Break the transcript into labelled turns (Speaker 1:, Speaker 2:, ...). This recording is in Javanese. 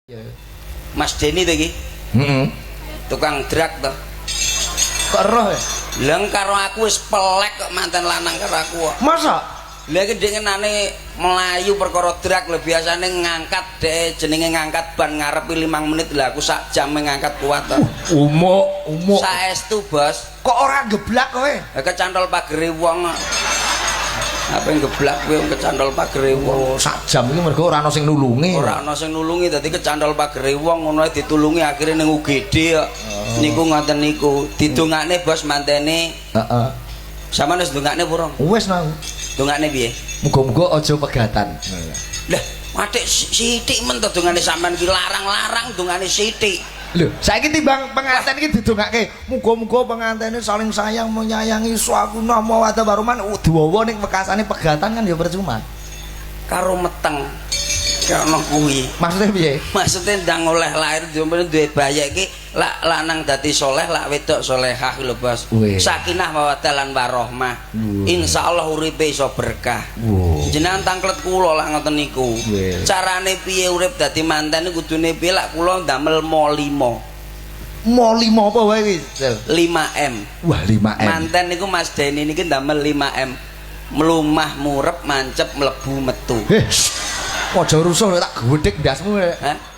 Speaker 1: Ya.
Speaker 2: Mas Denny to iki,
Speaker 1: Heeh.
Speaker 2: tukang drag to.
Speaker 1: Kok roh ya?
Speaker 2: Lah karo aku wis pelek kok manten lanang karo aku kok.
Speaker 1: Masa?
Speaker 2: Lah iki ndengenane melayu perkara drag lho, biasane ngangkat dhek jenenge ngangkat ban ngarepi 5 menit, lah aku sak jam ngangkat kuat to.
Speaker 1: Umuk, umuk.
Speaker 2: Saestu, Bos.
Speaker 1: Kok ora geblak kowe?
Speaker 2: Lah kecantol pagere wong kok. Apa yang geblak kowe wong kecantol pagere wong.
Speaker 1: Oh, sak jam iki mergo ora ana sing nulungi.
Speaker 2: Ora ana sing nulungi, dadi kecantol pagere wong ngono ae ditulungi akhire ning UGD kok. Niku ngoten niku. Didongakne bos mantene.
Speaker 1: Heeh.
Speaker 2: Sampeyan wis ndongakne apa ora?
Speaker 1: Wis nang.
Speaker 2: Dongakne piye?
Speaker 1: Muga-muga aja pegatan.
Speaker 2: Lah, atik sithik men to dongane sampean ki, larang-larang dongane sithik.
Speaker 1: Lho, saiki timbang penganten iki didongake, muga-muga pengantene saling sayang menyayangi sakinah mawaddah warahmah, duwawa ning wekasane pegatan kan ya percuma.
Speaker 2: Karo meteng. Kono kuwi.
Speaker 1: Maksudnya piye?
Speaker 2: Maksudnya ndang oleh lahir duwe duwe bayi iki lak lanang dadi soleh, lak wedok solehah lho, Bos.
Speaker 1: Wih.
Speaker 2: Sakinah mawaddah lan warahmah.
Speaker 1: Wih.
Speaker 2: Insyaallah uripe iso berkah.
Speaker 1: Wah.
Speaker 2: Jenengan tangklet kula lak ngoten niku.
Speaker 1: Wih.
Speaker 2: Carane piye urip dadi manten kudune piye lak kula ndamel mo 5.
Speaker 1: Mo 5 apa wae iki, Sel?
Speaker 2: 5M.
Speaker 1: Wah, 5M.
Speaker 2: Manten niku Mas Denny niki ndamel 5M. Mlumah murep mancep mlebu metu.
Speaker 1: Eh, aja rusuh tak gedhek ndasmu.
Speaker 2: Hah?